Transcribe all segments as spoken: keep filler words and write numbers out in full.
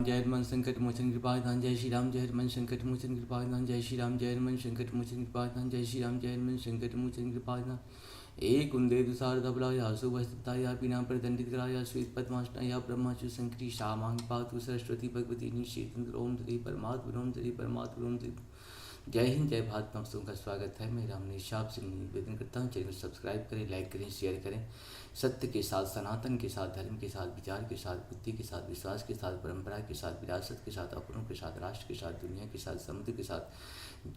जय हनुमान संकट मोचन कृपा निधान, जय श्री राम। जय हनुमान संकट मोचन कृपा निधान, जय श्री राम। जय हनुमान संकट मोचन कृपा निधान, जय श्री राम। जय हनुमान संकट मोचन कृपा निधान। एक उंदे दुसार धबला या सुभस्ता या पीना पर दंडित करा या श्वेत पद्मासना या ब्रह्मा चु संकरी सामांग पातु सरस्वती भगवती निषेधन। ओम श्री परमात्मा, ओम श्री परमात्मा, ओम श्री। जय हिंद, जय भारत। आप सबका स्वागत है। मैं राम निशाब सिंह निवेदन करता हूँ, चैनल को सब्सक्राइब करें, लाइक करें, शेयर करें। सत्य के साथ, सनातन के साथ, धर्म के साथ, विचार के साथ, बुद्धि के साथ, विश्वास के साथ, परंपरा के साथ, विरासत के साथ, अपनों के साथ, राष्ट्र के साथ, दुनिया के साथ, समुद्र के साथ,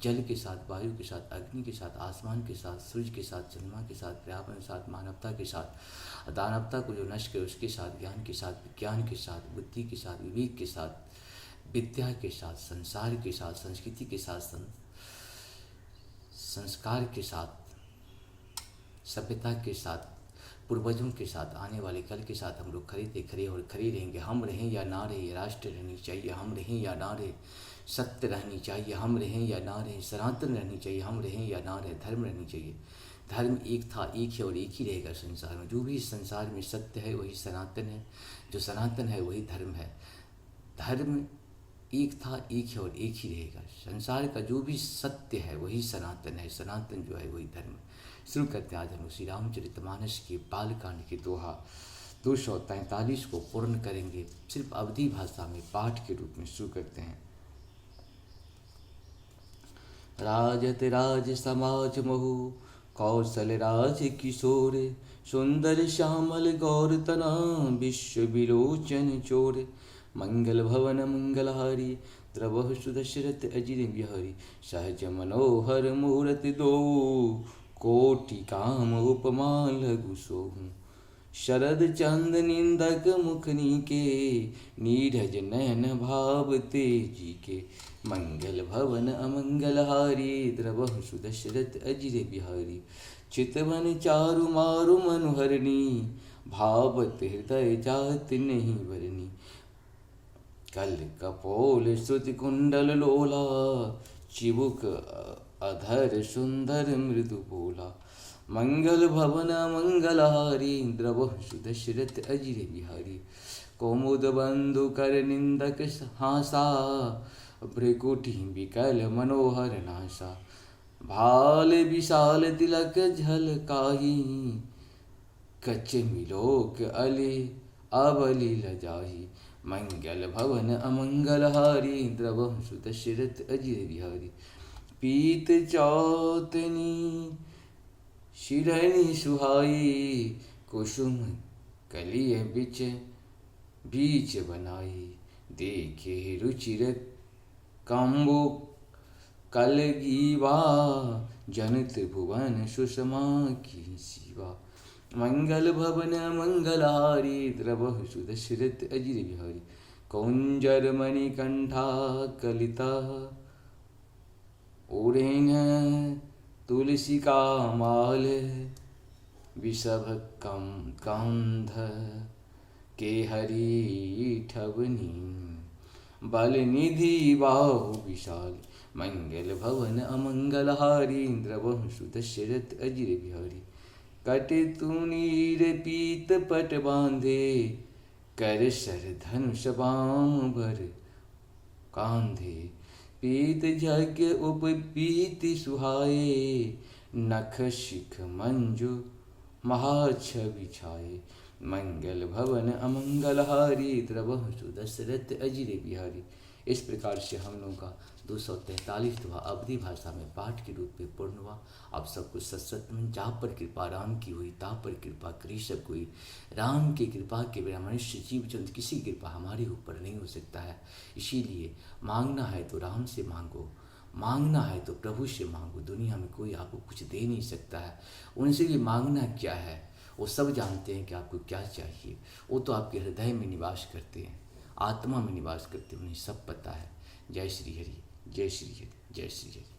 जल के साथ, वायु के साथ, अग्नि के साथ, आसमान के साथ, सूर्य के साथ, चंद्रमा के साथ, पर्यावरण के साथ, मानवता के साथ, दानवता को जो नष्ट करे उसके साथ, ज्ञान के साथ, विज्ञान के साथ, बुद्धि के साथ, विवेक के साथ, विद्या के साथ, संसार के साथ, संस्कृति के साथ, सं-, संस्कार के साथ, सभ्यता के साथ, पूर्वजों के साथ, आने वाले कल के साथ हम लोग खड़े थे, खड़े और खड़े रहेंगे। हम रहें या ना रहें, राष्ट्र रहनी चाहिए, हम रहें या ना रहें, सत्य रहनी चाहिए, हम रहें या ना रहें, सनातन रहनी चाहिए, हम रहें या ना रहें, धर्म रहनी चाहिए। धर्म एक था, एक है और एक ही रहेगा संसार में। जो भी संसार में सत्य है, वही सनातन है, जो सनातन है, वही धर्म है। धर्म एक था, एक है और एक ही रहेगा। संसार का जो भी सत्य है, वही सनातन है, सनातन जो है, वही धर्म है। शुरू करते हैं आज हम श्री रामचरितमानस के बालकांड के दोहा दो सौ तैंतालीस को पूर्ण करेंगे, सिर्फ अवधी भाषा में पाठ के रूप में शुरू करते हैं। राजत राज समाज महु कौशल राज किशोर, सुंदर श्यामल गौर तना विश्व विलोचन चोर। मंगल भवन मंगलहारी द्रवहु सुदशरथ अजिर बिहारी, सहज मनोहर मूरति दोऊ, कोटि काम उपमा लघु सोहू। शरद चंद निंदक मुख नीके, नीरज नयन भाव तेजी के। मंगल भवन अमंगल हारी, द्रवहु सुदशरथ अजिर बिहारी। चितवन चारु मारु मनुहरनी, भावत हृदय जात नहीं बरनी। कल कपोल श्रुति कुंडल लोला, चिबुक अधर सुंदर मृदु बोला। मंगल भवन मंगलहारी, द्रवहु सुदशरथ अजिर बिहारी। कौमुद बंधु कर निंदक हासा, भृकुटि विकल मनोहर नासा। भाल विशाल तिलक झलकाही, कच मिलोक अली अबली लजाही। मंगल भवन अमंगल हारी, द्रवहु सुदशरथ अजिर बिहारी। पीत चौतनी शिरनि सुहाई, कुसुम कलिय बिच बीच बनाई। देखे रुचिर कम्बु कलगीवा, जनित भुवन सुषमा की सीवा। मंगल भवन मंगलहारी, द्रवहु सुदशरथ अजिर बिहारी। कौंजर मणिकंठा कलिता उड़ेंग तुलसी का माल, विषभ कम-, कंध के हरी ठवनी। बल निधि बाहु विशाल, मंगल भवन अमंगल हारी, द्रवहु सुदशरथ अजिर बिहारी। कटे तुनीर पीत पट बांधे, कर सर धनुष बाम भर कांधे। पीत झग उप पीति सुहाए, नख शिख मंजु महाछवि छाए। मंगल भवन अमंगल हारी, द्रवहु सुदशरथ अजिर बिहारी। इस प्रकार से हम लोगों का दो सौ तैंतालीस दोहा अवधी भाषा में पाठ के रूप में पूर्ण हुआ। आप सबको सत सत में, जहाँ पर कृपा राम की हुई, तहाँ पर कृपा करी सब कोई। राम की कृपा के बिना मनुष्य जीव जंतु किसी की कृपा हमारे ऊपर नहीं हो सकता है। इसीलिए मांगना है तो राम से मांगो, मांगना है तो प्रभु से मांगो। दुनिया में कोई आपको कुछ दे नहीं सकता है। उनसे भी मांगना क्या है, वो सब जानते हैं कि आपको क्या चाहिए। वो तो आपके हृदय में निवास करते हैं, आत्मा में निवास करते हैं, उन्हें सब पता है। जय श्री हरि, जय श्री हरि, जय श्री हरि।